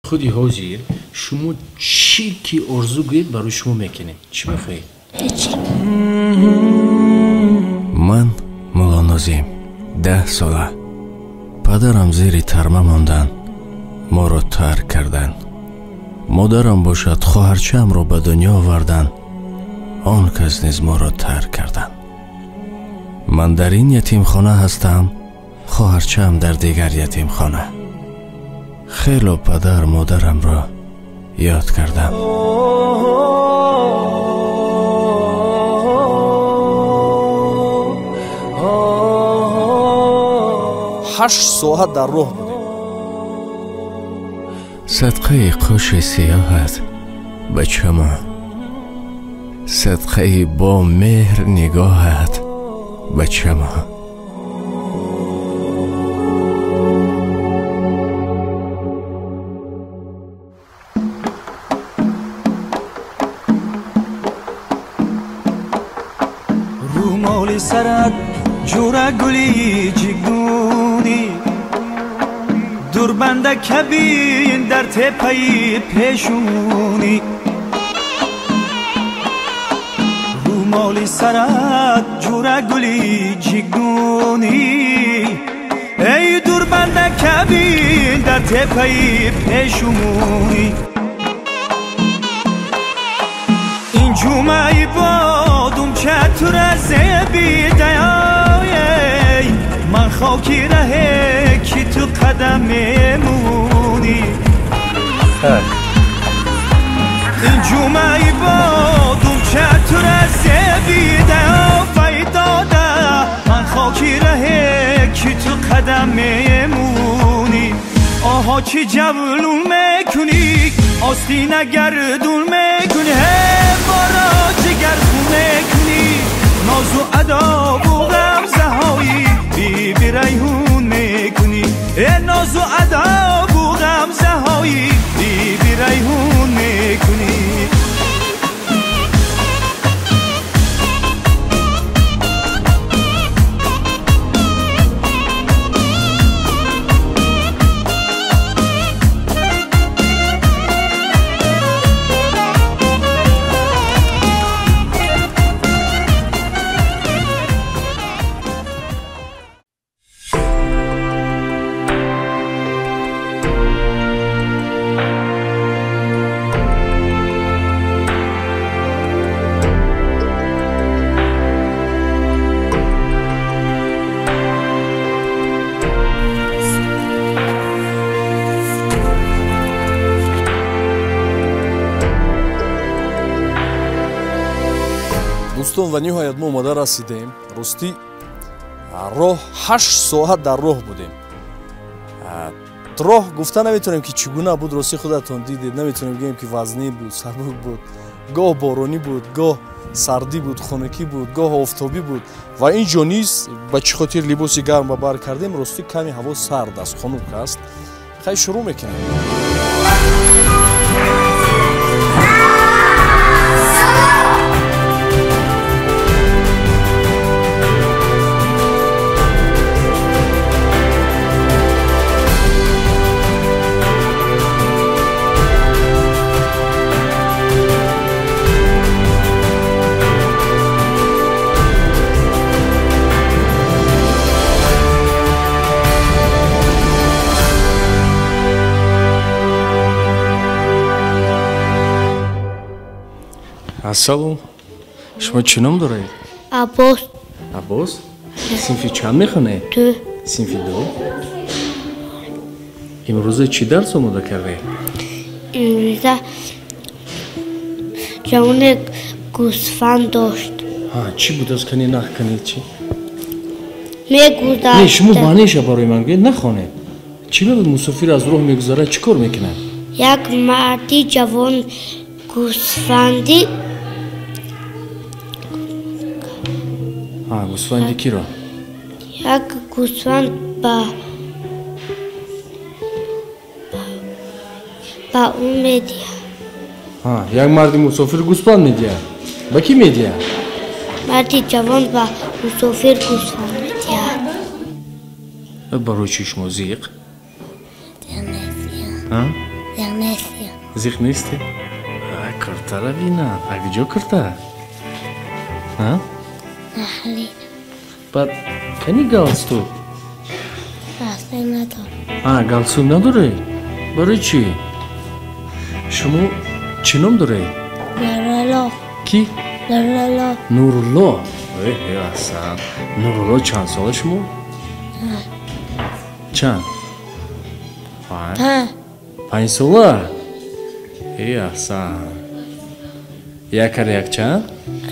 Худи ҳозир шумо чӣ ки орзу гӯед, барои шумо мекунем. Чӣ мехоҳед? Ман Муллонозим, 10 сола. Падарам зери тарма мондан, моро тарк карданд. Модарам бошад, хоҳарчаамро ба дунё овардан, он кас низ моро тарк карданд. Ман дар ин ятимхона ҳастам, хоҳарчаам дар дигар ятимхона. Хело падар модарамро ёд кардам. 8 соат дар роҳ будем. Садқаи қоши сиёҳат, бачамо, садқаи бо меҳр нигоҳат, бачамо. Румоли сарат ҷура гули ҷигдунӣ, дурбанда кабин дар тепаи пешунӣ. Румоли сарат ҷура гули ҷигдунӣ, эй дурбанда кабин дар тепаи пешунӣ. Ин ҷумъаи бодумча тура зебидаёй, ман хоки раҳе ки ту қадам мемонӣ. Ин ҷумъаи бодумча тура зебидаё, вай дода, ман хоки раҳе ки ту қадам мемонӣ. Оҳо, чӣ ҷавлун мекунӣ, остина гардун мекунӣ, моро ҷигархун мекунӣ, нозу адову ғамзаҳои биби Райҳун мекунӣ, э нозу адову ғамзаҳои биби Райҳун мекунӣ. Дӯстон, ва ниҳоят мо омода расидем. Ростӣ, роҳ, 8 соат дар роҳ будем. Роҳ гуфта наметавонем, ки чӣ гуна буд. Ростӣ, худатон дидед. Наметавонем гӯем, ки вазнӣ буд, сабук буд. Гоҳ боронӣ буд, гоҳ сардӣ буд, хунукӣ буд, гоҳ офтобӣ буд. Ва ин ҷо низ ба чӣ хотир либоси гарм ба бар кардем? Ростӣ, каме ҳаво сард аст, хунук аст. Хай, шурӯъ мекунем. Ассалом, шумо чӣ ном доред? Аббос. Аббос, синфи чанд мехонед? Ду. Синфи ду. Имрӯза чӣ дарс омода кардед? Имрӯза ҷавоне гӯсфанд дошт. Чӣ буд аз кани нах кани чӣ? Мегузашт. Не, шумо маъниша барои ман гӯед, нахонед. Чӣ мебуд? Мусофир аз роҳ мегузарад, чӣ кор мекунад? Як марди ҷавон гӯсфанди Гӯсфанди киро? Як гӯсфанд ба ӯ медиҳад. Як марди мусофир гӯсфанд медиҳад. Ба кӣ медиҳад? Марди ҷавон ба мусофир гӯсфанд медиҳад. Барои чӣ шумо зиқ? нестем. Зиқ нестӣ? Куртара бина. А куҷо курта? Нахаридам. Баъд кани галстук? Галстук надорам. Галстук надоред? Барои чӣ? Шумо чӣ ном доред? Нурулло. Кӣ? Нурулло. Нурулло. Аҳсан. Нурулло, чанд сола шумо? Чанд? 5 сола? Аҳсан. 1 кара 1 чанд?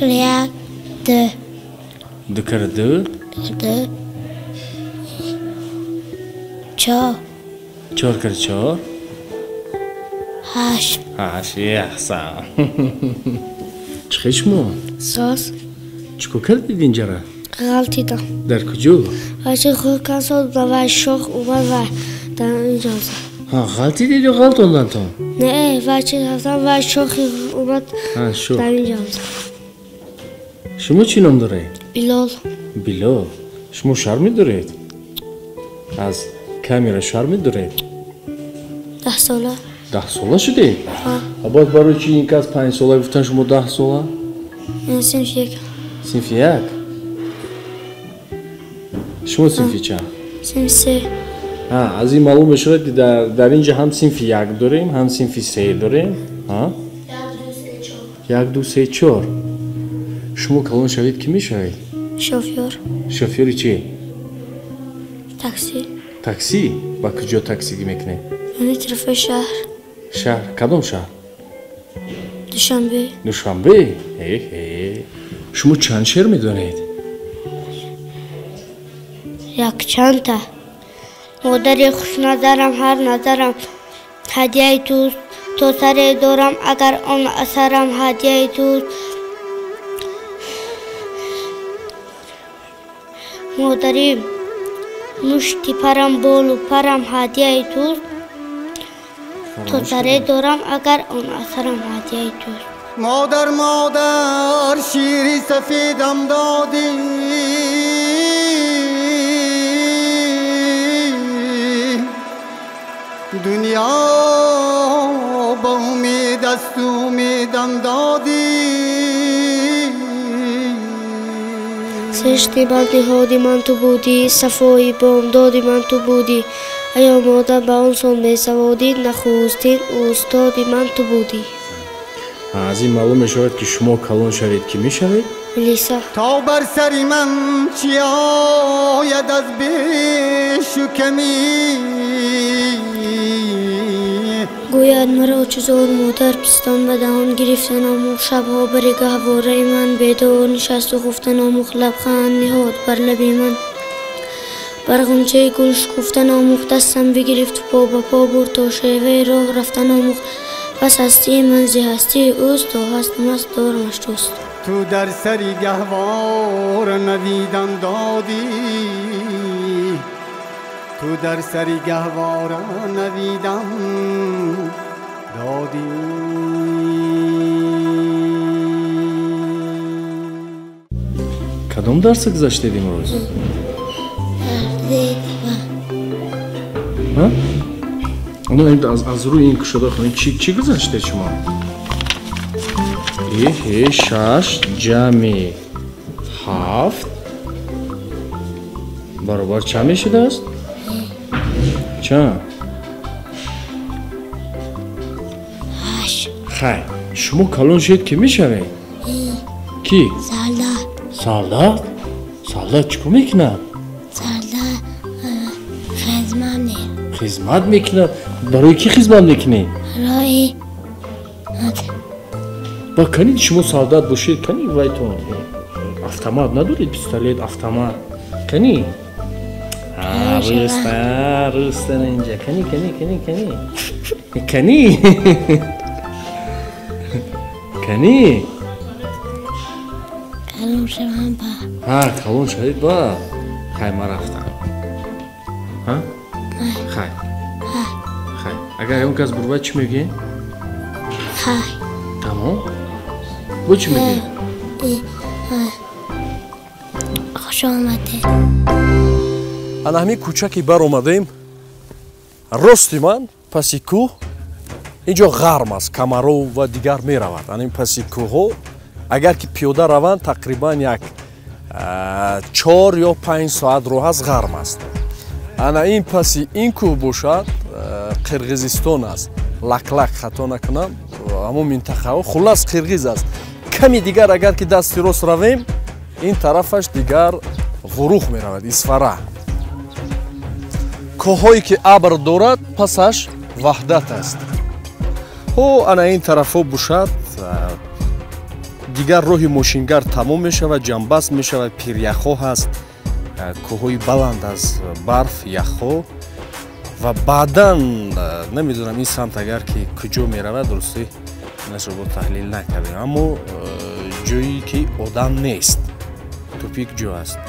1 2. 2 кара 2? 2 4. 4 кара 4? 8. 8. Аҳсан. Чӣ хел шумо? Соз. Чӣ кор кардед инҷара? Ғалтидам. Дар куҷо? Вачи худ кансол ва шох омад ва дар инҷо зад. Ғалтидед ё ғалтондантон? Не, вачи рафтам ва шохи омад дар инҷо зад. Шумо чӣ ном доред? Билол. Билол. Шумо шарм медоред? Аз камера шарм медоред? 10 сола. 10 сола шудед? Боз барои чӣ ин кас 5 сола гуфтан, шумо 10 сола? Синфи 1. Синфи 1? Шумо синфи чанд? Синфи 3. Аз ин маълум мешавад ки дар инҷа ҳам синфи 1 дорем, ҳам синфи 3 дорем. 1 2 3 4. Шумо калон шавед, кӣ мешавед? Шофёр. Шофёри чӣ? Такси. Такси? Ба куҷо таксигӣ мекунед? Яъне тарафи шаҳр. Шаҳр? Кадом шаҳр? Душанбе. Душанбе? Шумо чанд шеър медонед? Якчандта. Модари хушназарам, ҳар назарам ҳадияи туст, то саре дорам, агар он асарам ҳадияи туст. Модари мушти парам, болу парам ҳадияи туст, то саре дорам, агар он асарам ҳадияи туст. Модар, модар, шири сафедам додӣ, дунё ба умед аст, умедам додӣ. Сиришти ман, ниҳоди ман ту будӣ, сафои бомдоди ман ту будӣ. Аё модар, ба он сон бесаводӣ, нахустин устоди ман ту будӣ. Аз ин маълум мешавад ки шумо калон шавед, кӣ мешавед? Милиса. То бар сари ман чӣ ояд аз бешу камӣ, гӯяд маро чузор модар пистон ба даҳон гирифтан омӯхт, шабҳо бари гаҳвораи ман бедор нишасту хуфтан омӯхт, лабханд ниҳод бар лаби ман, бар ғунчаи гул шукуфтан омӯхт, дастам бигирифту по ба по бурд, то шеваи роҳ рафтан омӯхт. Пас ҳастии ман зи ҳастии ӯст, то ҳастам аст дорамаш дӯст. Ту дар сари гаҳвора навидам додӣ, ту дар сари гаҳвора навидам додӣ. Кадом дарса гузаштед имрӯз? Аз рӯи ин кушода хонед, чӣ гузаштед шумо? 6 ҷамъи 7 баробар чанд мешудааст? Чанд? 8. Хай, шумо калон шуед, кӣ мешавед? Кӣ? Солдат. Солдат? Солдат чӣ кор мекунад? Солдат хизмат мекунад. Хизмат мекунад? Барои кӣ хизмат мекунед? Барои ба канид шумо солдат бошед, кани вайтон автомат надоред, пистолет, автомат кани? Руста, руста инҷа кани, кани, кани, кани, кани, кани. Калон шавам ба. Ҳа, калон шавед ба. Хай, ман рафтам. Ҳа? Хай. Хай. Агар ягон кас бурбад, чӣ мегӯед? Хай. Тамом? Бо чӣ мегӯед? Хуш омадед. Ана ҳамин кӯчаке баромадем, рости ман паси кӯҳ Инҷо ғарм аст, Камаров ва дигар меравад. Ана ин паси кӯҳҳо агар ки пиёда раванд, тақрибан як 4 ё 5 соат роҳ аст, ғарм аст. Ана ин паси ин кӯҳ бошад, Қирғизистон аст. Лаклак хато накунам, ҳамон минтақаҳо, хуллас қирғиз аст. Ками дигар агар ки дасти рост равем, ин тарафаш дигар Ғурух меравад, Исфара. Кӯҳҳое ки абр дорад, пасаш Ваҳдат аст. Ҳо, ана ин тарафҳо бошад, дигар роҳи мошингар тамом мешавад, ҷамбаст мешавад, пиряхҳо ҳаст, кӯҳҳои баланд аз барф, яхҳо. Ва баъдан намедонам ин самт агар ки куҷо меравад, дурустӣ нашро бо таҳлил накардем, аммо ҷое ки одам нест, тупик ҷо аст.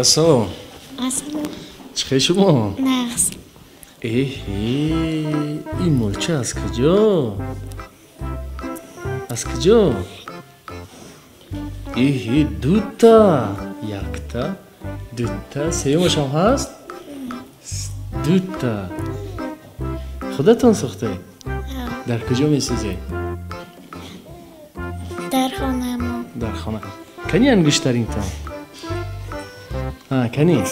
Ассалом. Ассалом. Чӣ хел шумо? Нағз. Эҳе, ин молча аз куҷо? Аз куҷо? Эҳе, дута. Якта, дута, сеюмашам ҳаст? Дута. Худатон сохтед? Дар куҷо месозед? Дар хонаамон. Дар хона. Кани ангуштаринтон? Кани?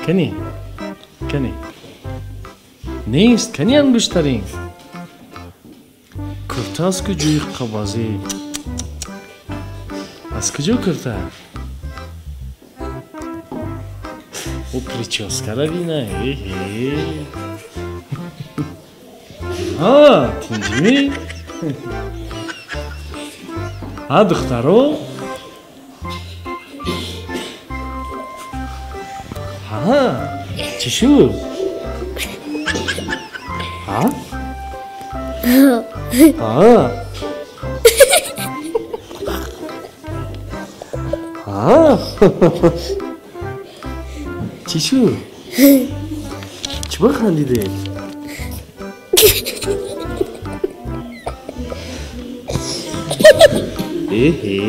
Кани? Кани? Нест, кани ангуштарин? Курта аз куҷои қабазӣ? Аз куҷо курта? О, прическара бина, эҳе. Ҳа, тинҷимӣ? Ҳа, духтаро? Ҳа, чӣ шуд? Ҳа? Ҳа? Ҳа? Чӣ шуд? Чӣ ба хандидед? Эҳе.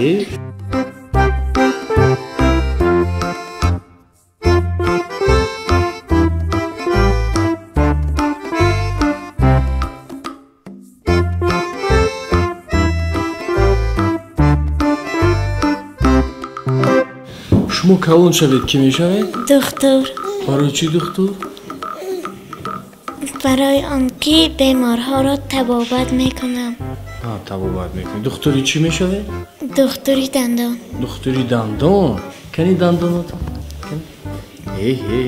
Шумо калон шавед, кӣ мешавед? Духтур. Барои чӣ духтур? Барои он ки беморҳоро табобат мекунам. Табобат мекунед. Духтури чӣ мешавед? Духтури дандон. Духтури дандон? Кани дандонатон? Эҳе.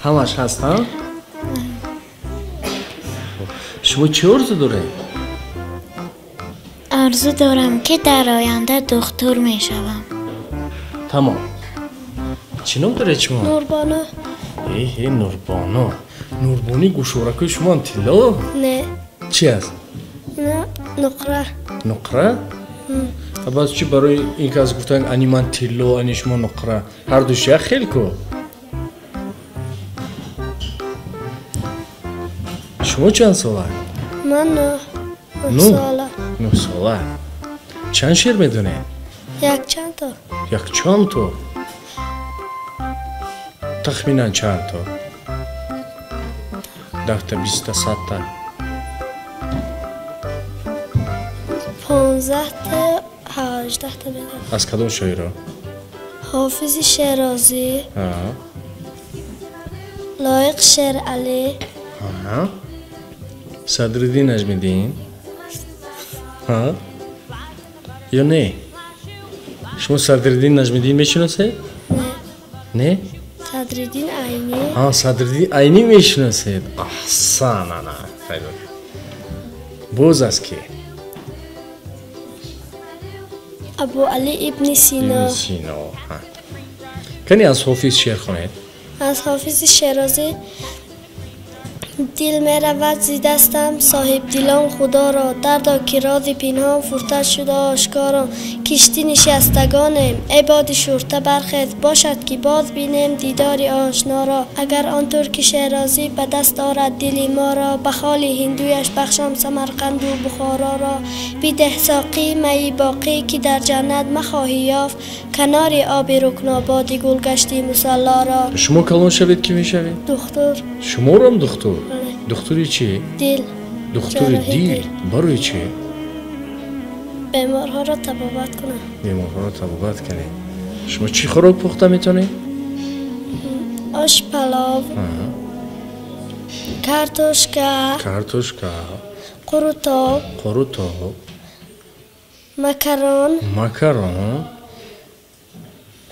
Ҳамаш ҳаст, ҳа? Шумо чӣ орзу доред? Орзу дорам, ки дар оянда духтур мешавам. Тамом. Чӣ ном доред шумо? Нурбону. Эҳе, Нурбону. Нурбони гӯшворакҳои шумоам тилло? Не. Чӣ аст? Нуқра. Нуқра? Баъз чӣ барои ин кас гуфтанд, ани ман тилло, ани шумо нуқра? Ҳардуш як хел ку. Шумо чанд сола? Ман 9 сола. 9 сола. Чанд шеър медонед? Якчанд то. Якчанд то? Тахминан чанд то? 10 та, 20 та, 100 та? 15 та, 18 та медонам. Аз кадом шоиро? Ҳофизи Шерозӣ. Лоиқ Шералӣ. Садриддин Наҷмиддин? Ё не? Шумо Садриддин Наҷмиддин мешиносед? Не. Не? Садриддин Айнӣ. Садриддин Айнӣ мешиносед? Аҳсан, ана. Боз аз ки? Абуалӣ ибни Сино. Сино. Кани аз Ҳофиз шеър хонед? Аз Ҳофизи Шерозӣ. Дил меравад зи дастам соҳибдилон худоро, дардо ки рози пинҳон фурта шуда ошкоро. Киштӣ нишастагонем, эй боди шурта бархез, бошад ки боз бинем дидори ошноро. Агар он турки шерозӣ ба даст орад дили моро, ба холи ҳиндуяш бахшам Самарқанду Бухороро. Бидеҳ соқӣ майи боқӣ ки дар ҷаннат махоҳӣ ёфт, канори оби рукнободи гулгашти мусаллоро. Шумо калон шавед, кӣ мешавед? Духтур. Шуморам духтур? Духтури чӣ? Дил. Духтури дил? Барои чӣ? Беморҳоро табобат кунам. Беморҳоро табобат кунед. Шумо чӣ хӯрок пухта метавонед? Ош палов, картошка, картошка, қурутоб, қурутоб, макарон, макарон,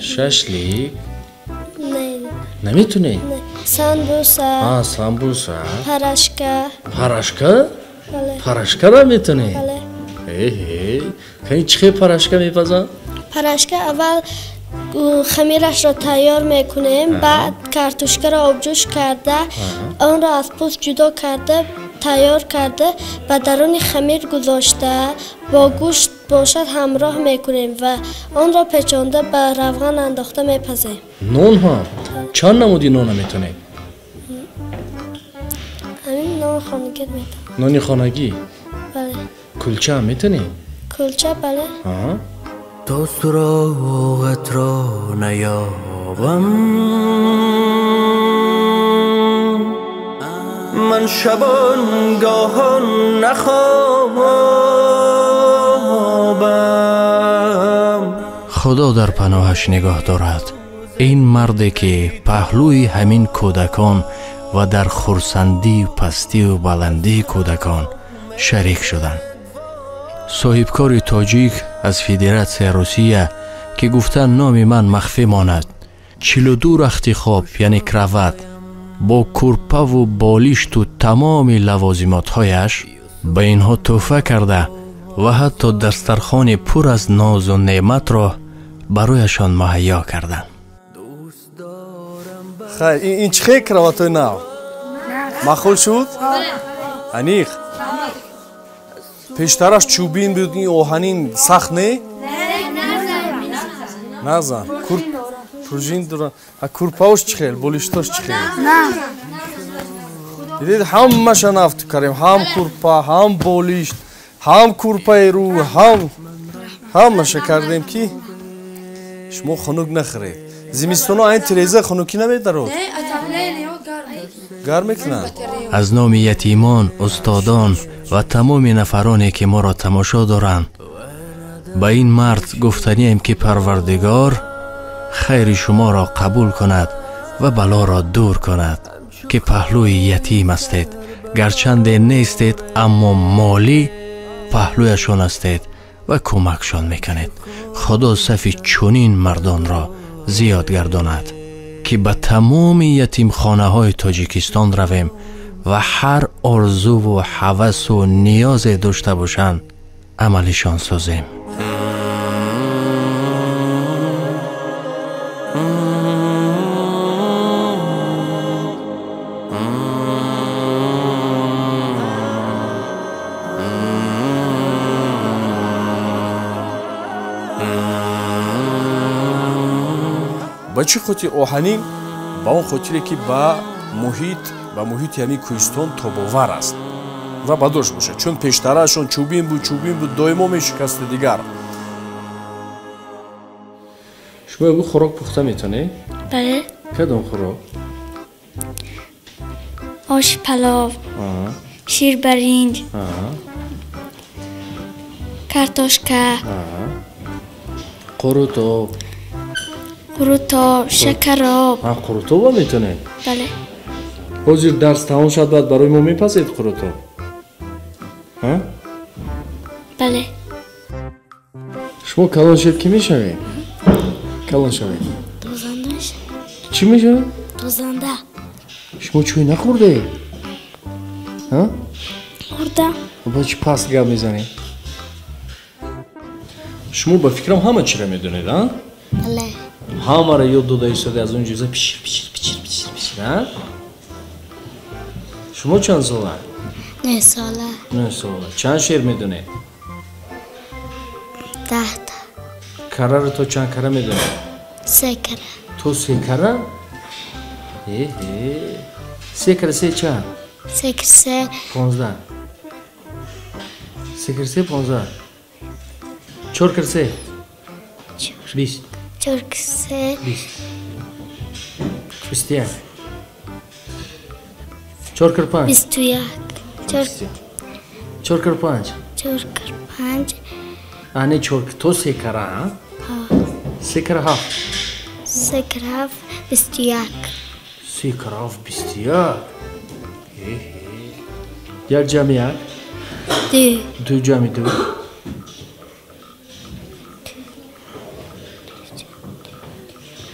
шашлик. Не. Наметунед? Самбуса. Самбуса. Парашка. Парашка? Парашкаро метунед? Бале. Эҳе, кани чӣ хел парашка мепазанд? Парашка аввал хамирашро тайёр мекунем, баъд картошкаро обҷӯш карда, онро аз пӯст ҷудо карда, тайёр карда, ба даруни хамир гузошта, бо гӯшт бошад ҳамроҳ мекунем ва онро печонда ба равған андохта мепазем. Нон ҳам? Чанд намуди нона метонед? Ҳамин нон хонагӣ метавонам. Нони хонагӣ? Бале. Кулча ҳам метонед? Кулча бале. То суроғатро наёбам, ман шабонгоҳон нахобам. Худо дар паноҳаш нигоҳ дорад ин марде ки паҳлӯи ҳамин кӯдакон ва дар хурсандию пастию баландии кӯдакон шарик шуданд. Соҳибкори тоҷик аз Федератсия Русия ки гуфтан номи ман махфӣ монад, 42 рахти хоб, яъне кроват, бо курпаву болишту тамоми лавозимотҳояш ба инҳо тӯҳфа карда ва ҳатто дастархони пур аз нозу неъматро барояшон муҳайё карданд. Хайр, ин чӣ хел кроватҳои нав? Маъқул шуд? Аниқ? Пештараш чӯбин буд, ин оҳанин сахт не? Назан. Пружин дорад. Курпаош чӣ хел? Болиштош чӣ хел? Дидед, ҳамаша нафт кардем. Ҳам курпа, ҳам болишт, ҳам курпаи рӯ, ҳамаша кардем ки шумо хунук нахӯред. Зимистоно айн тиреза хунукӣ намедарод? Гарм мекунад. Аз номи ятимон, устодон ва тамоми нафароне ки моро тамошо доранд, ба ин мард гуфтанием ки Парвардигор хайри шуморо қабул кунад ва балоро дур кунад, ки паҳлӯи ятим ҳастед, гарчанде нестед, аммо молӣ паҳлӯяшон ҳастед ва кӯмакшон мекунед. Худо сафи чунин мардонро зиёд гардонад, ки ба тамоми ятимхонаҳои Тоҷикистон равем ва ҳар орзуву ҳавасу ниёзе дошта бошанд амалишон созем. Ба чӣ хотир оҳанин? Ба он хотире ки ба муҳити ҳамин кӯҳистон тобовар аст ва бадош бошад, чун пештараашон чӯбин буд, доимо мешикасти дигар. Шумо ягон хӯрок пухта метавонед? Бале. Кадом хӯрок? Оши палов, ширбаринҷ, картошка, қурутоб, қурутоб, шакароб. Қурутоба метавонед? Бале. Ҳозир дарс тамом шуд, баъд барои мо мепазед қурутоб? Бале. Шумо калон шед кӣ мешавед? Калон шавед. Дозанда мешавед. Чӣ мешавед? Дозанда. Шумо чой нахӯрдед? Хӯрдам. Ба чӣ паст гап мезанед? Шумо ба фикрам ҳама чиро медонед, а? Бале. Ҳамаро ёд дода истода аз он ҷуза пишир, пишир, пишир, пишир, пишир, а? Шумо чанд сола? 9 сола. 9 сола. Чанд шеър медонед? 10 та. Караро то чанд кара медонед? 3 кара. То 3 кара? 3 кара 3 чанд? 3 кара 3. 15. 3 кара 3 15. 4 кара 3. 20. 4 кара 3. 20. 21. 4 кара 5. 21. 4 кара 5. 4 кара 5. А не 4 то 3 кара, а? 3 кара 7. 3 кара 7 21. 3 кара 7 21. 1 ҷамъи 1. 2. 2 ҷамъи 2.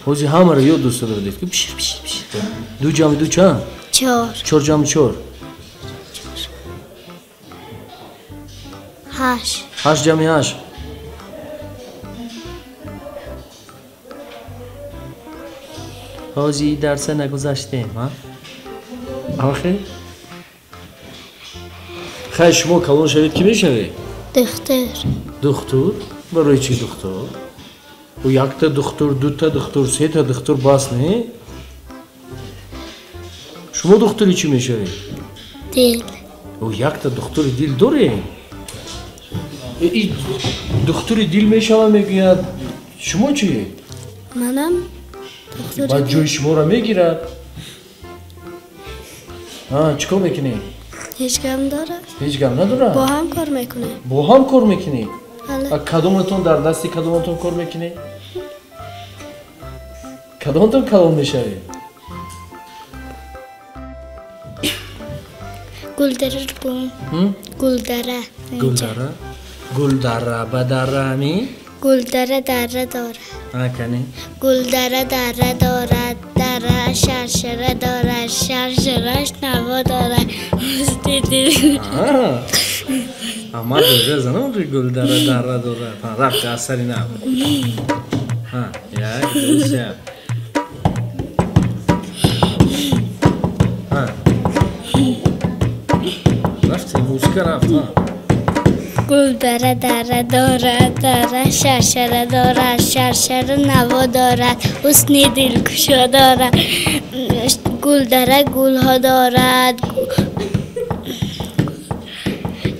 Ҳозир ҳамаро ёд доста додед ки пишир, пишир, пишир. 2 ҷамъи 2 чанд? 4. 4 ҷамъи 4. 8. 8 ҷамъи 8. Ҳозир дарса нагузаштем, а? Охир? Хай, шумо калон шавед кӣ мешавед? Духтур. Духтур? Барои чӣ духтур? Ӯ якта духтур, дута духтур, сета духтур бас не? Шумо духтури чӣ мешавед? Дил. Ӯ якта духтури дил дорем? Духтури дил мешавад, мегӯяд. Шумо чӣ? Манам духтури баъд ҷои шуморо мегирад. Чӣ кор мекунӣ? Ҳеҷ гап надорад. Ҳеҷ гап надорад? Бо ҳам кор мекунем. Бо ҳам кор мекунӣ? Кадоматон дар дасти кадоматон кор мекунӣ? Кадоматон калон мешавед? Гулдара бум. Гулдара. Гулдара? Гулдара ба дара ми? Гулдара дара дорад. Кани? Гулдара дара дорад, дара шаршара дорад, шаршараш наво дорад. Ман дора занам ки гулдара дара дорад. Рафт аз сари нав. Як, ду, се. Рафти, музыка рафт, ҳа. Гул дара дара дорад, дара шаршара дорад, шаршара наво дорад, ҳусни дилкушо дорад, гул дара гулҳо дорад,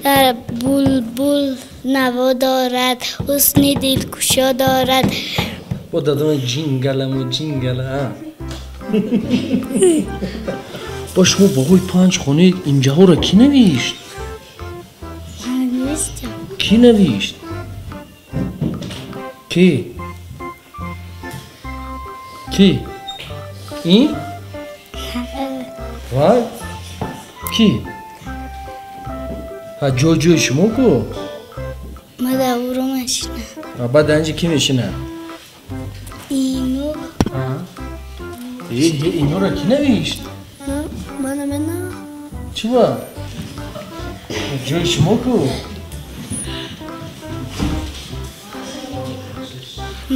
дар булбул наво дорад, ҳусни дилкушо дорад. Бо дадама ҷингаламу ҷингала, а? Бо шумо баҳои 5 хонед, инҷаҳоро кӣ навишт? Кӣ навишт? Кӣ? Кӣ? Ин? Вай? Кӣ? Ҳа, ҷой ҷои шумо ку? Ма дар уро мешинам. Баъд дар инҷа кӣ мешинад? Ину. Инора кӣ навишт? Ман намедонам. Чӣ ба? Ҷои шумо ку?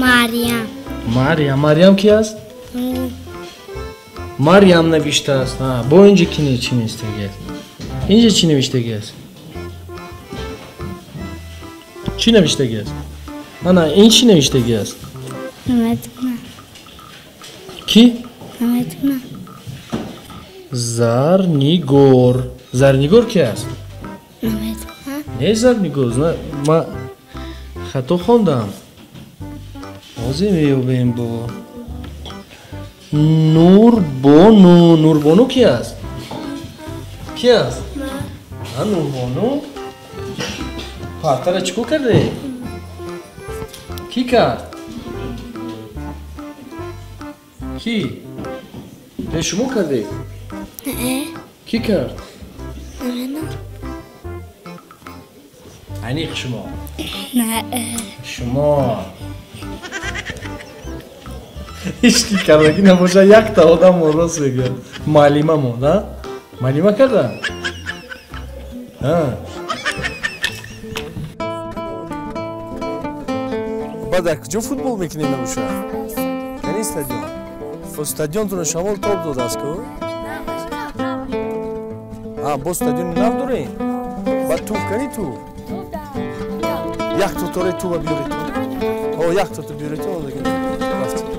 Марьям. Марьям. Марьям ки аст? Марьям навиштааст. Бо инҷа ки чӣ навиштагӣ аст? Инҷа чӣ навиштагӣ аст? Чӣ навиштагӣ аст? Ана, ин чӣ навиштагӣ аст? Намедонам. Кӣ? Намедонам. Зарнигор. Зарнигор ки аст? Намедонам. Не Зарнигор, ман хато хондам. Ҳозир меёбем бо Нурбону. Нурбону ки аст? Ки аст? А, Нурбону? Партара чӣ кор карде? Кӣ кард? Кӣ? Не, шумо кардед? Не. Кӣ кард? Намедонам. Аниқ шумо? Не. Шумо. Ҳеҷ ки кардагӣ набошад, якта одам рост мегӯяд. Муаллимамон, а? Муаллима карда? Баъд дар куҷо футбол мекунед набошад? Яъне стадион? Стадионтонро шамол тоб додааст ку? Бо стадиони нав дорем? Баъд туф кани ту? Як тотораи туба биёред ту. Як тото биёред ту, рафтем.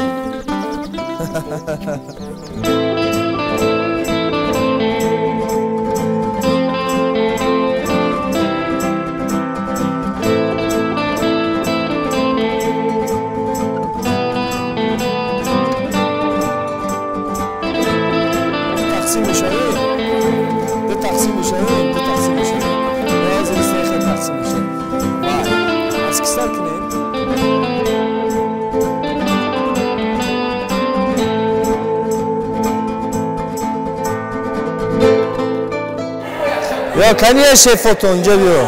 Тақсим мешавем? Ду тақсим мешавем? Ду тақсим мешавем. Ҳозир сеха тақсим мешавем. Вай, аз ки сар кунем? Ё, конечно, фото инҷа биё.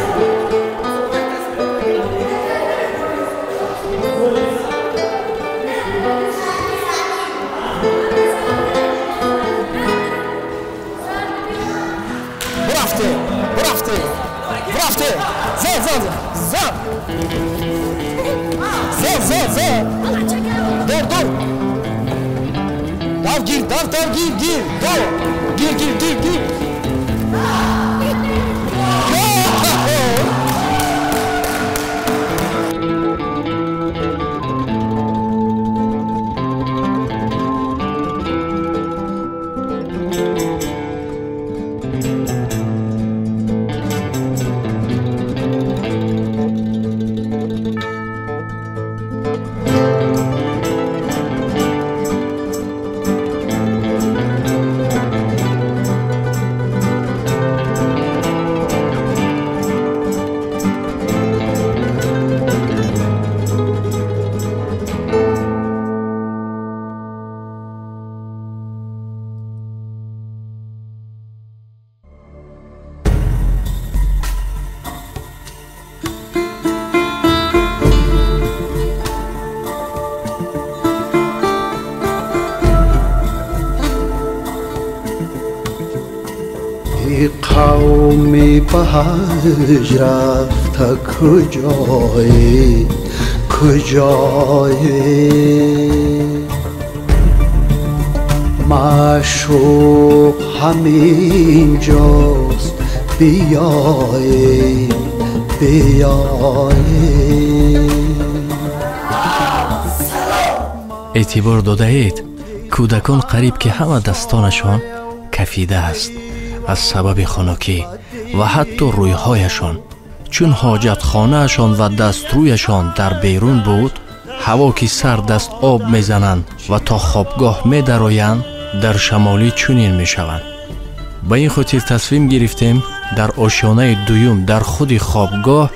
Бурафте, бурафте, бурафте. Зад, зад, зад. Зад, зад, зад. Дор, дор. Дав, гир, дав, дав, гир, гир. Дор. Гир, гир, гир, гир. قومی به حج رفته کجایی کجایی؟ معشوق همین جاست، بیایید بیایید. Эътибор додаед, кӯдакон қариб ки ҳама дастонашон кафида аст аз сабаби хунукӣ ва ҳатто рӯйҳояшон, чун ҳоҷатхонаашон ва дастрӯяшон дар берун буд, ҳаво ки сард аст об мезананд ва то хобгоҳ медароянд, дар шамолӣ чунин мешаванд. Ба ин хотир тасмим гирифтем дар ошёнаи дуюм дар худи хобгоҳ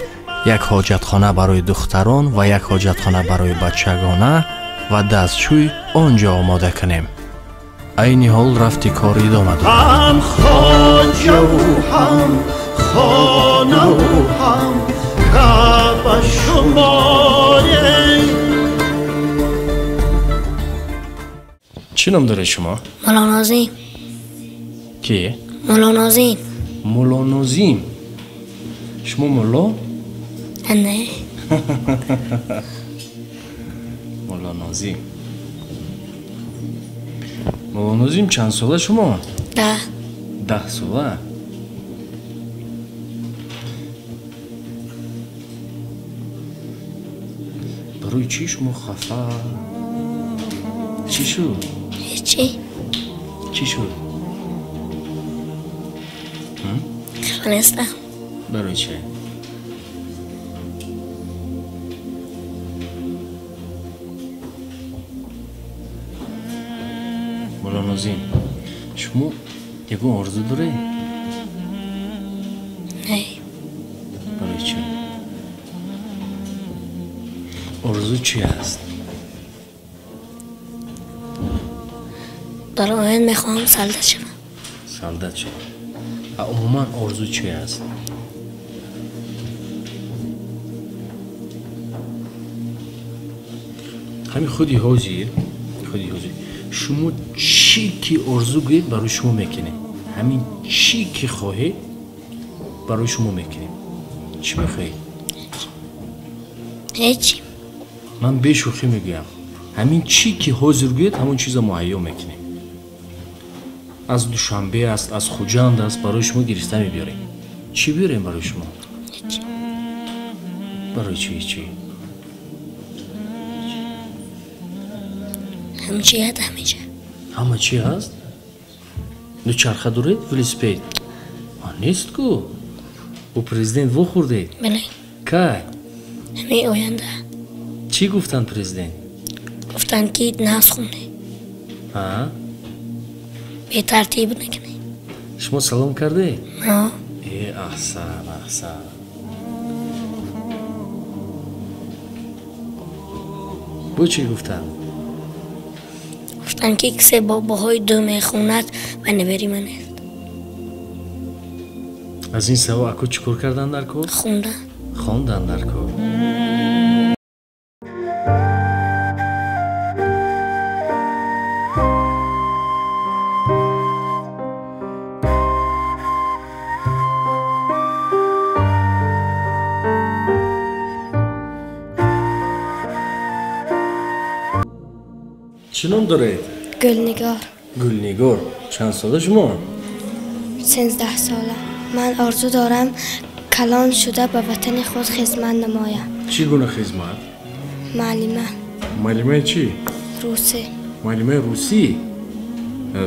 як ҳоҷатхона барои духтарон ва як ҳоҷатхона барои бачагона ва дастшӯй он ҷо омода кунем. Айни ҳол рафти кор идома дорад. Ҳам хоҷаву ҳам хонаву ҳам каъба шумоед. Чӣ ном доред шумо? Мулло Нозим. Ки? Мулло Нозим. Мулло Нозим. Шумо мулло? Не. Мулло Нозим. Мулло Нозим, чанд сола шумо? 10. 10 сола? Барои чӣ шумо хафа? Чӣ шуд? Ҳечи. Чӣ шуд? Хафа нестам. Барои чӣ? Мулло Нозим, шумо ягон орзу доред? Не. Барои чӣ? Орзу чӣ аст? Дар оянда мехоҳам солдат шавам. Солдат шавам. А умуман орзу чӣ аст? Ҳамин худи ҳозир, худи ҳозир шумо чӣ ки орзу гӯед барои шумо мекунем. Ҳамин чӣ ки хоҳед барои шумо мекунем. Чӣ мехоҳед? Ҳеҷ. Ман бешӯхӣ мегӯям. Ҳамин чӣ ки ҳозир гӯед ҳамон чиза муҳайё мекунем. Аз Душанбе аст, аз Хуҷанд аст, барои шумо гирифта мебиёрем. Чӣ биёрем барои шумо? Ҳеҷ. Барои чӣ чӣ? Ҳама чӣ ҳаст, ҳамеҷа. Ҳама чӣ ҳаст? Дучарха доред, велосипед? Нест ку? Бо президент вохӯрдед? Бале. Кай? Ҳамин оянда. Чӣ гуфтанд президент? Гуфтанд ки нағз хонед. Бетартиб накунед. Шумо салом кардед? Ҳа. Аҳсан, аҳсан. Бо чӣ гуфтанд? Гуфтанд ки кисе бобоҳои ду мехонад ва набери ман аст. Аз ин савол аку чӣ кор карданд дар кор? Хондан. Хондан дар кор. Чӣ ном доред? Гулнигор. Гулнигор. Чанд сола шумо? 13 сола. Ман орзу дорам калон шуда ба ватани худ хизмат намоям. Чӣ гуна хизмат? Муаллима. Муаллимаи чӣ? Русӣ. Муаллимаи русӣ?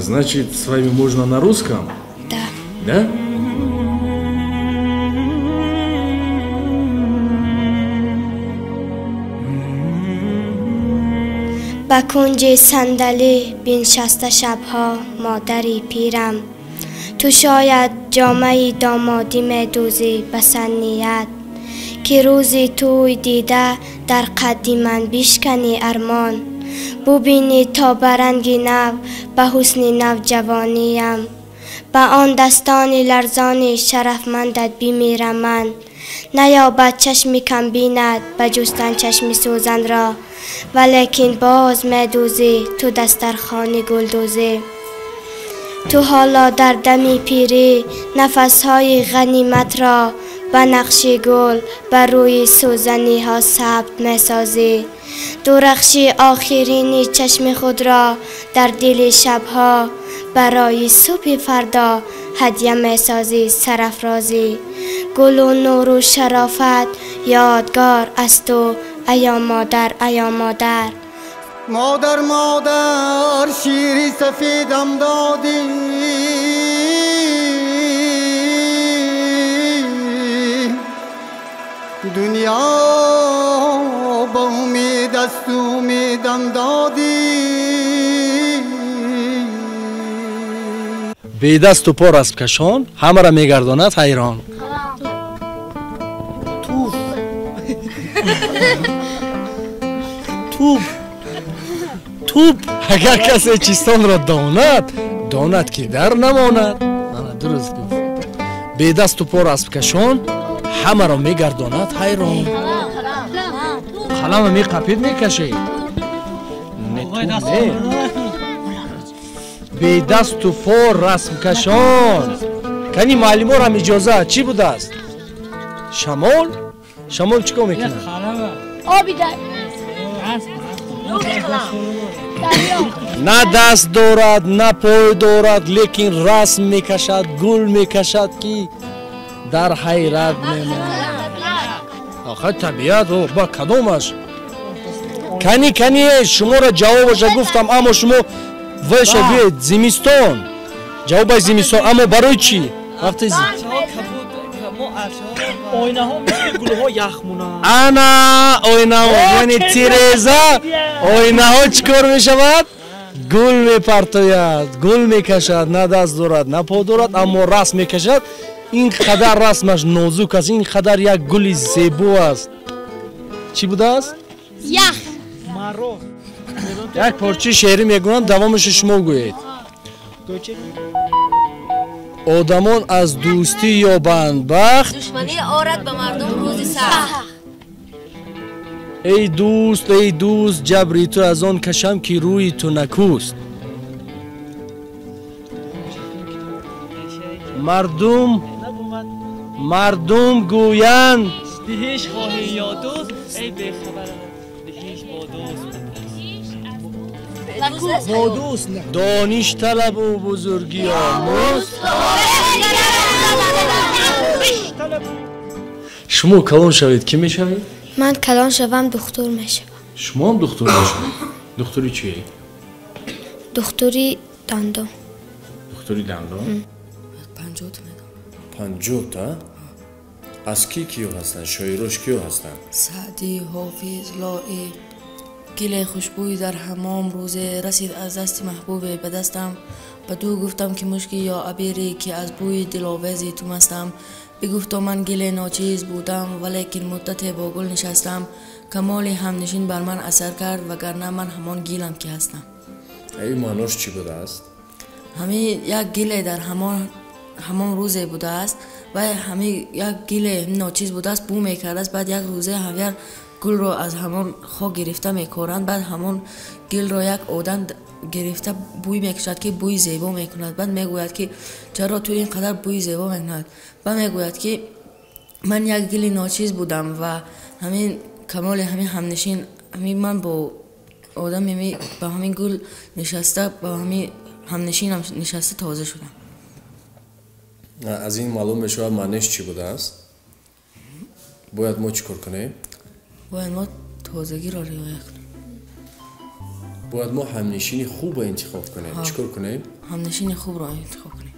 Значит, с вами можно на русском? Да. Да? Ба кунҷи сандалӣ биншаста шабҳо модари пирам, ту шояд ҷомаи домодӣ медӯзӣ ба санният, ки рӯзи тӯй дида дар қадди ман бишканӣ армон, бубинӣ то ба ранги нав, ба ҳусни навҷавониям, ба он дастони ларзони шарафмандат бимирам ман. Наёбад чашми кам бинад ба ҷустан чашми сӯзанро, валекин боз медӯзӣ ту дастархони гулдӯзӣ. Ту ҳоло дар дами пирӣ нафасҳои ғаниматро ба нақши гул ба рӯи сӯзаниҳо сабт месозӣ. درخشی آخرین چشم خود را در دل شبها برای صبح فردا هدیه می سازی سرافرازی. گل و نور و شرافت یادگار از تو ایا مادر، ایا مادر. مادر مادر شیری سفیدم دادی، دنیا با امید است امیدم دادی. بی دست و پا رسم کشان همه را میگرداند حیران. توپ توپ توپ. اگر کسی چیستان را داند، داند که در نماند. درست گفت. بی دست و پا رسم کشان همه را میگرداند حیران. قلم میقپید میکشید. نه تو نه. بی دست و پا رسم کشان. کنی معلم را اجازه چی بوده است؟ شمال؟ شمال چیکار میکنه؟ آبی در نه دست دارد نه پای دارد، لیکن رسم میکشد، گل میکشد که در حیرت میماند. آخه طبیعت با کدامش؟ کنی کنی شما را جوابش گفتم، اما شما وشه بیاید زمستان. جواب زمستان، اما برای چی؟ وقتی آینه مثل گلها یخ مونند. انا آینه ها، یعنی تیرزا آینه ها چیکار میشود؟ گل میپرتاید، گل میکشد، نه دست دارد نه پا دارد، اما رسم میکشد. این قدر رسمش نازک است، این قدر یک گل زیبا است. چی بوده است؟ یخ. یک پارچه شعری میگویم، دوامش شما گویید. آدمان از دوستی یابند بخت، دشمنی آرد به مردم روزی سخت. ای دوست ای دوست جبری تو از آن کشم که روی تو نکوست. مردم گویند دهش خواهی یا دوست ای بیخبر دهش با دوست با دوست. دانش طلب و بزرگی آموز. شما کلان شوید کی میشوید؟ من کلان شوم دکتر میشوم. شما هم دکتر میشوید؟ دکتری چی؟ دکتری دندان. دکتری دندان؟ 50 تا میدم. 50 تا؟ از کی کیو هستن؟ شاعراش کیو هستن؟ سعدی، حافظ، لایق. گل خوشبوی در حمام روزه رسید از دست محبوبه به دستم. به دو گفتم که مشکی یا عبیری که از بوی دلاویزی تو مستم. بگفتم من گل ناچیز بودم ولیکن مدت با گل نشستم. کمال همنشین بر من اثر کرد وگرنه من همان گیلم که هستم. ای معناش چی بوده است؟ همین یک گل در همان روزه بوده است و همین یک گل ناچیز بوده است، بو میکرده است. بعد یک روزه همیار گل رو از همان خاک گرفته میکورند، بعد همان گل رو یک آدم گرفته بوی میکشد که بوی زیبا میکند. بعد میگوید که چرا تو اینقدر بوی زیبا میکند؟ بعد میگوید که من یک گل ناچیز بودم و همین کمال همین همنشین همین من با آدم با همین گل نشسته با همین همنشینم نشسته تازه شدم. از این معلوم میشود معنیش چی بوده است؟ باید ما چیکار کنیم؟ باید ما تازگی را رعایت کنیم. باید ما همنشین خوب انتخاب کنیم. چیکار کنیم؟ همنشین خوب را انتخاب کنیم.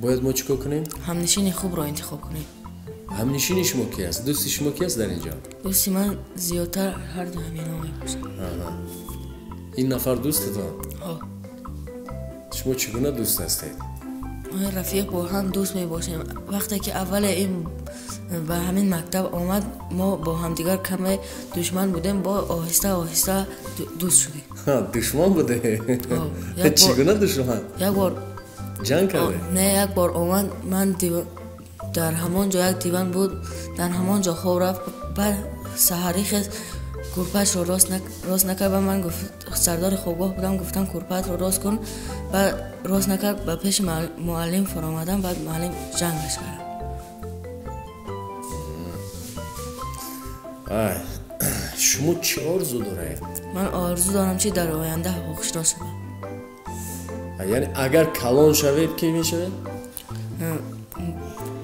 باید ما چیکار کنیم؟ همنشین خوب را انتخاب کنیم. همنشین شما کی است؟ دوستی شما کی است در اینجا؟ دوستی من زیادتر هر دو همینا میباشد. این نفر دوستتان؟ ها. شما چگونه دوست هستید؟ ما رفیق با هم دوست می باشیم. وقتی که اول این به همین مکتب آمد ما با همدیگر کم دشمن بودیم، با آهسته آهسته دوست شدیم. دشمن بوده؟ چگونه دشمن؟ یک بار جنگ کرده؟ نه، یک بار آمد من در همان جا یک دیوان بود، در همان جا خواب رفت. بعد سحری خیز کرپش را راست نکرد و من گفت سردار خوابگاه بودم، گفتم کرپت را راست کن. بعد راست نکرد، به پیش معلم فرامدم، بعد معلم جنگش کرد. Шумо чӣ орзу доред? Ман орзу дорам, ки дар оянда ҳуқуқшинос шавам. Яъне агар калон шавед, ки мешавед?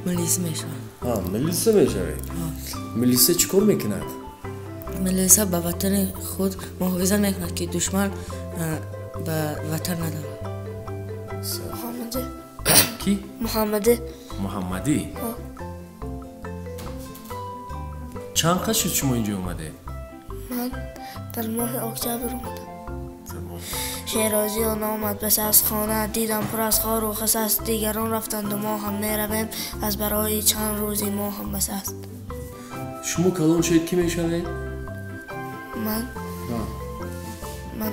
Милиса мешавам. Милиса мешавед? Милиса чӣ кор мекунад? Милиса ба ватани худ муҳофизат мекунад, ки душман ба ватан надорад. Муҳаммадӣ. Ки? Муҳаммадӣ. Муҳаммадӣ? Чанд қад шуд шумо инҷо омадед? Ман дар моҳи октябр омадам. Шерозӣ омад бас аз хона, дидам пур аз хору хас аст. Дигарон рафтанду мо ҳам меравем, аз барои чанд рӯзи мо ҳам бас аст. Шумо калон шавед, ки мешавед? Ман? Ман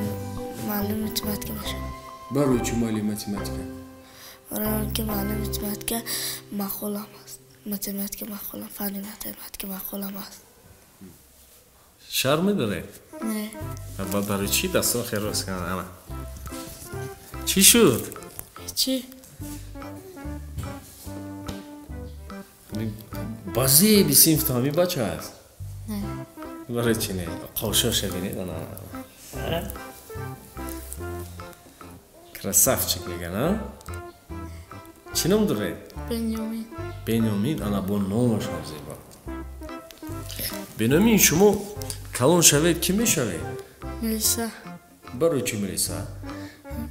муаллими математика мешавам. Барои чӣ муаллими математика? Барои он ки муаллими математика маъқулам аст. Математика маъқулам, фанни математика маъқулам аст. Шарм медоред? Не. Барои чӣ дастон хеле рост карданд? Чӣ шуд? Чӣ? Ба зеби синф то ҳамин бача аст? Не. Барои чӣ не? Қошоша бинед. Красавчик меган, а? Чӣ ном доред? Бенёмин. Бенёмин, ана бо номаш ҳам зебо. Бенёмин, шумо калон шавед, кӣ мешавед? Милиса. Барои чӣ милиса?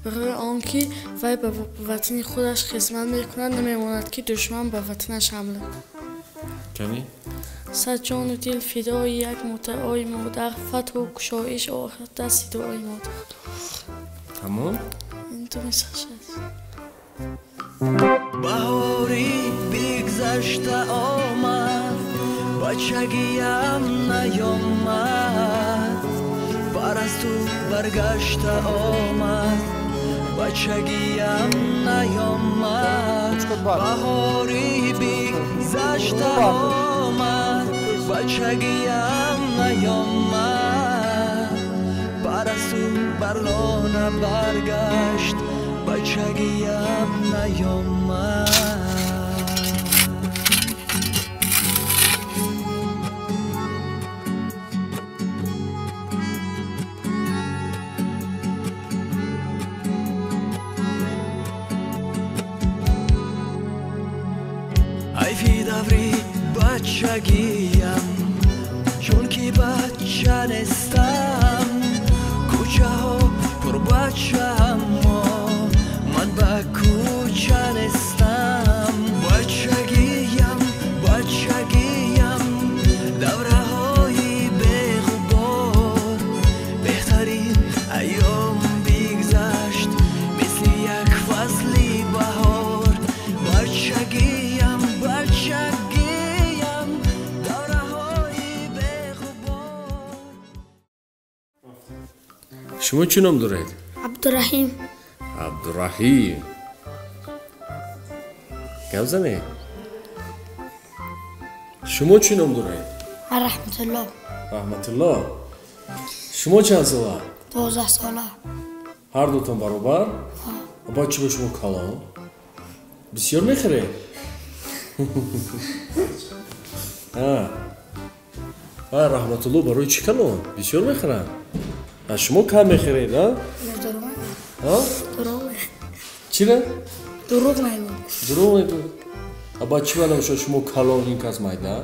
Барои он ки вай ба ватани худаш хизмат мекунад, намемонад, ки душман ба ватанаш ҳамла кунад. Кани? Сад ҷону дил фидои як муддаои модар, фатҳу кушоиш орад дасти дуои модар. Тамом? Ин ду мисраш аст. Баҳори бигзашта омад, бачагиям наёмад, парасту баргашта омад, бачагиям наёмад. Баҳори бигзашта омад, бачагиям наёмад, парасту бар лона баргашт, бачагиям наёмад. Айфи даври бачагиям, чунки бача нестам, кӯчаҳо пурбача, аммо ман ба кӯча нестам. Бачагиям, бачагиям, давраҳои беғубор, беҳтарин айём бигзашт, мисли як фасли баҳор. Бачагиям, бачагиям, давраҳои беғубор. Шумо чӣ ном доред? Абдураҳим. Абдураҳим. Гап занед. Шумо чӣ ном доред? Ман Раҳматулло. Раҳматулло. Шумо чанд сола? 12 сола. Ҳар дутон баробар? Баъд чӣ ба шумо калон? Бисёр мехӯред? Раҳматулло барои чӣ калон? Бисёр мехӯранд? Шумо кам мехӯред, а? Дурӯғ. Чира? Дурӯғ мегӯ. Дурӯғ мегӯ. Баъд чӣ ба намешавад шумо калон, ин кас майда?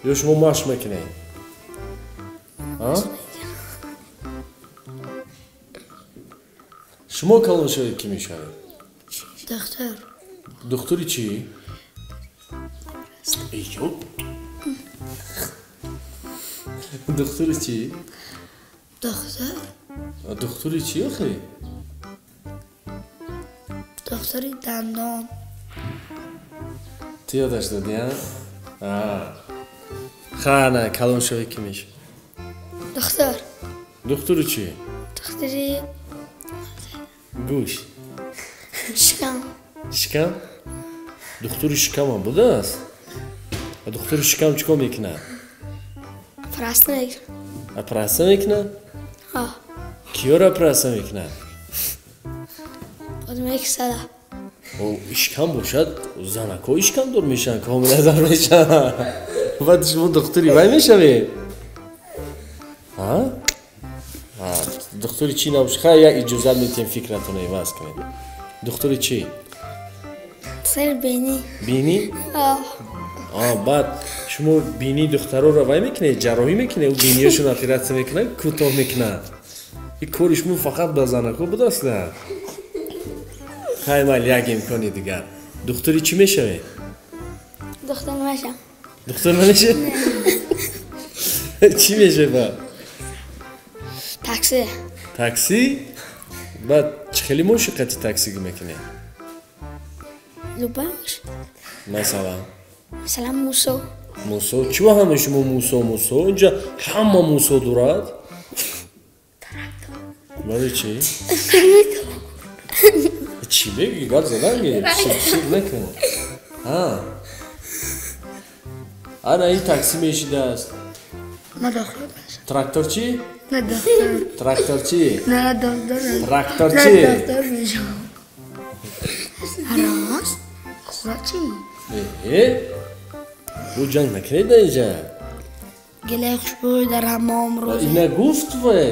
Ё шумо машқ мекунед? Шумо калон шавед, кӣ мешавед? Духтур. Духтури чӣ? Ё. Духтури чӣ? Духтур. Духтури чӣ охи? Духтури дандон. Ту ёдаш додӣ, а? Ха, на, калон шавӣ кӣ мешавӣ? Духтур. Духтури чӣ? Духтури гӯш. Шикам. Шикам? Духтури шикамам будааст? Духтури шикам чӣ кор мекунад? Операция мекунад. Операция мекунад? Ҳа. Киёро операция мекунад? Одаме ки сада. Ишкам бошад, занакҳо ишкамдор мешаванд, комилазар мешаванд. Баъд шумо духтури вай мешавед? Духтури чӣ набошед? Хай, як иҷозат метиҳем, фикратонро иваз кунед. Духтури чӣ? Духтури бинӣ. Бинӣ? Баъд шумо бинии духтароро вай мекунед, ҷарроҳӣ мекунед, биниёшон оператсия мекунад, кӯтоҳ мекунад. Ин кори шумо фақат ба занако будааст? Хай, майли, як имкони дигар. Духтури чӣ мешавед? Духтур намешавам. Духтур намешавед? Чӣ мешавед баъд? Такси. Такси? Баъд чӣ хеле мошиқати таксигӣ мекунед? Любаш. Масалан? Масалан, Мусо. Мусо? Чӣ ба ҳамаи шумо Мусо, Мусо? Инҷа ҳама Мусо дорад? Трактор. Барои чӣ? Чӣ мегӯӣ? Гап задан ге? Шир накун. Ана ин такси мешидааст. На дохтор мешавам. Трактор чӣ? На дохтор. Трактор чӣ? На дохтор. Трактор чӣ? На дохтор мешавам. Рост? Хӯрок чӣ? Ӯ ҷанг накунед на инҷа. Гилаи хушбӯй дар ҳаммом рӯзе. Ина гуфт вай.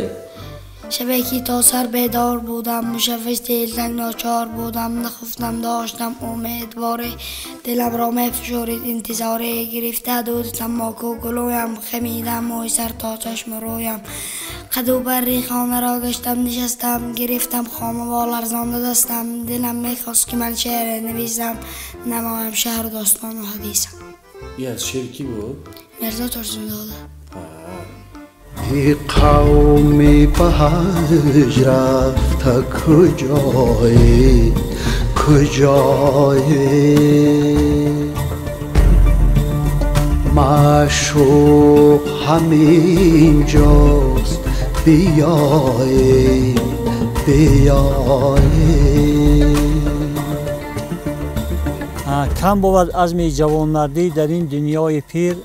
Шабе ки то сар бедор будам, мушаввиш дилтанг ночор будам, нахуфтам, доштам умедворе, дилам ро мефишорид интизоре, гирифта дуди тамоку гулӯям, хамидам мӯи сар то чашму рӯям, қаду барри хонаро гаштам, нишастам, гирифтам хомаво ларзонда дастам, дилам мехост ки ман шеъре нависам, намоям шаҳру достону ҳадисам. Ин аз шеър кӣ буд? Мирзо Турсунзода. ای قومی به حج رفته کجایی کجایی معشوق همینجاست بیایی بیایی. کم بود عزم جوانمردی در این دنیای پیر،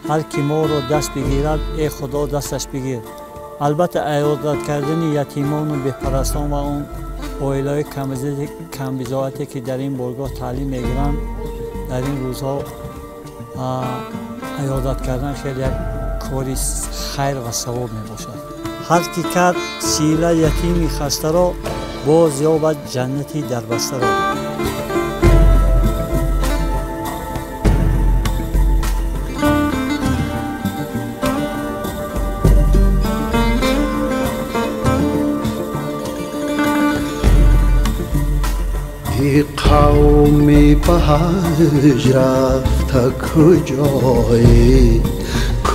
هر کی ما را دست بگیرد ای خدا دستش بگیر. البته عیادت کردن یتیمان و بهپرستان و اون عائله‌های کمبضاعتی که در این بارگاه تعلیم میگیرند، در این روزها عیادت کردن خیلی یک کاری خیر و ثواب میباشد. هر کی کرد سیله یتیمی خسته را، باز یابد جنتی در بسته را. ای قومی به حج رفته کجایی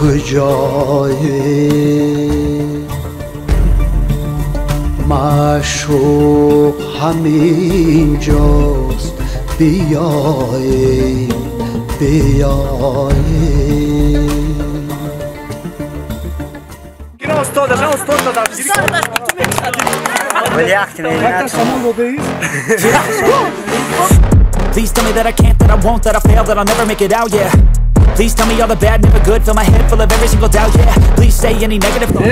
کجایی معشوق همینجاست بیایی بیایی. Please tell me that I can't, that I won't, that I fail, that I'll never make it out, yeah. Please tell me all the bad, never good, fill my head full of every single doubt, yeah. Please say any negative thought.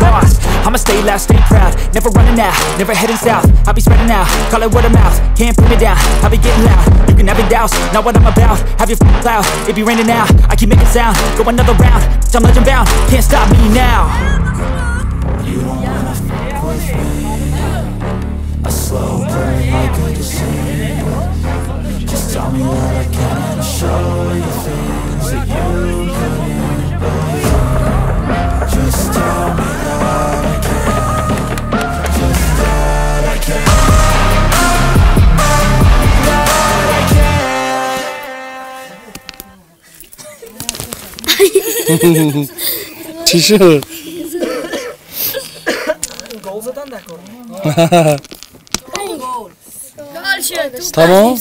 Lost, I'ma stay loud, stay proud, never running out, never heading south. I'll be spreading out, call it word of mouth, can't put me down, I'll be getting loud. You can have it douse, not what I'm about, have your cloud, it be raining now, I keep making sound, go another round, I'm legend bound, can't stop me now. You don't wanna f with me, a slow burn like a disease. Just tell me what I can and I'll show you things that you couldn't believe. Just tell me that I can, just that I can, that I can. Чӣ шуд? Гол задан накор. Тамом?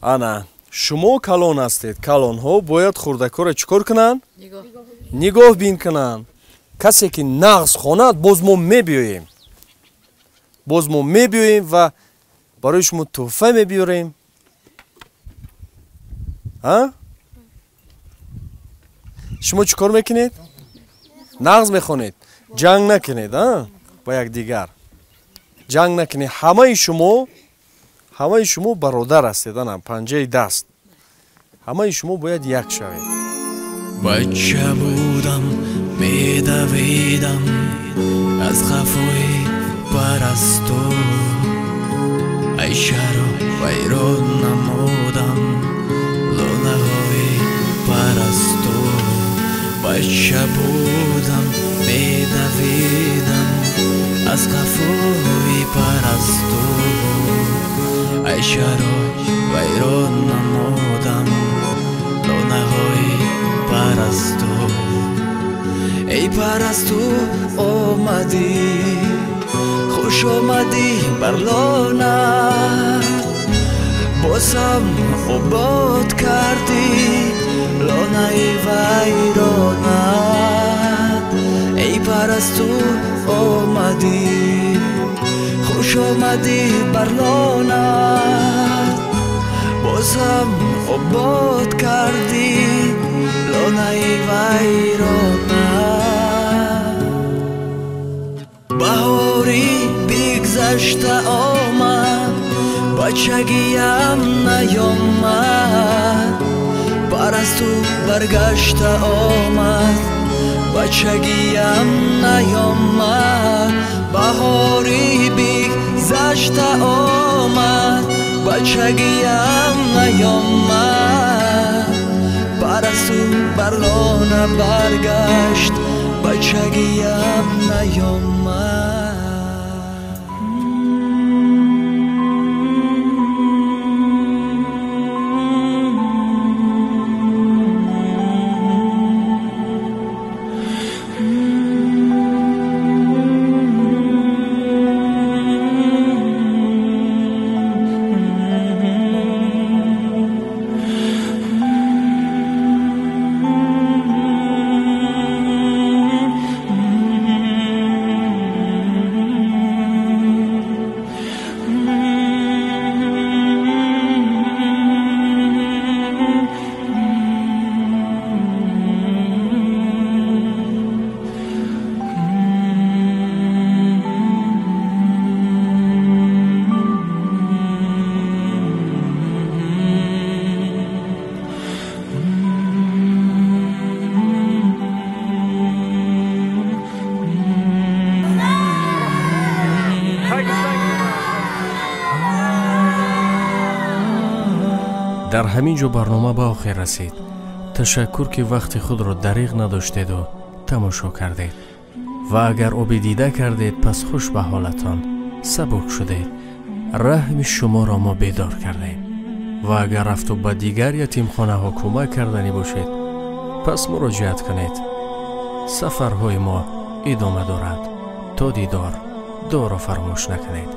Ана, шумо калон ҳастед. Калонҳо бояд хурдакҳоро чӣ кор кунанд? Нигоҳ бин кунанд. Касе ки нағз хонад, боз мо мебиёем. Боз мо мебиёем ва барои шумо тӯҳфа мебиёрем. Шумо чӣ кор мекунед? Нағз мехонед. Ҷанг накунед, ба якдигар. Ҷанг накунед. Ҳамаи шумо, Ҳамаи шумо бародар ҳастед, ана панҷаи даст. Ҳамаи шумо бояд як шавед. Бача будам, медавидам аз қафои парасту, Айшаро вайрон намудам лонаҳои парасту. Бача будам, медавидам аз қафои парасту, Айшаро вайрон намудам лонаҳои парасту. Эй парасту омадӣ, хуш омадӣ бар лона, бозам обод кардӣ лонаи вайрона. Эй парасту омадӣ, хуш омадӣ бар лона, бозам обод кардӣ лонаи вайрона. Баҳори бигзашта омад, бачагиям наёмад, парасту баргашта омад, бачагиям наёмад. Баҳори бигзашта омад, бачагиям наёмад, парасту бар лона баргашт, бачагиям наёмад. Дар ҳамин ҷо барнома ба охир расид. Ташаккур ки вақти худро дариғ надоштеду тамошо кардед. Ва агар оби дида кардед, пас хуш ба ҳолатон, сабук шудед. Раҳми шуморо мо бедор кардем. Ва агар рафту ба дигар ятимхонаҳо кӯмак карданӣ бошед, пас муроҷиат кунед. Сафарҳои мо идома дорад. То дидор, дуоро фаромӯш накунед.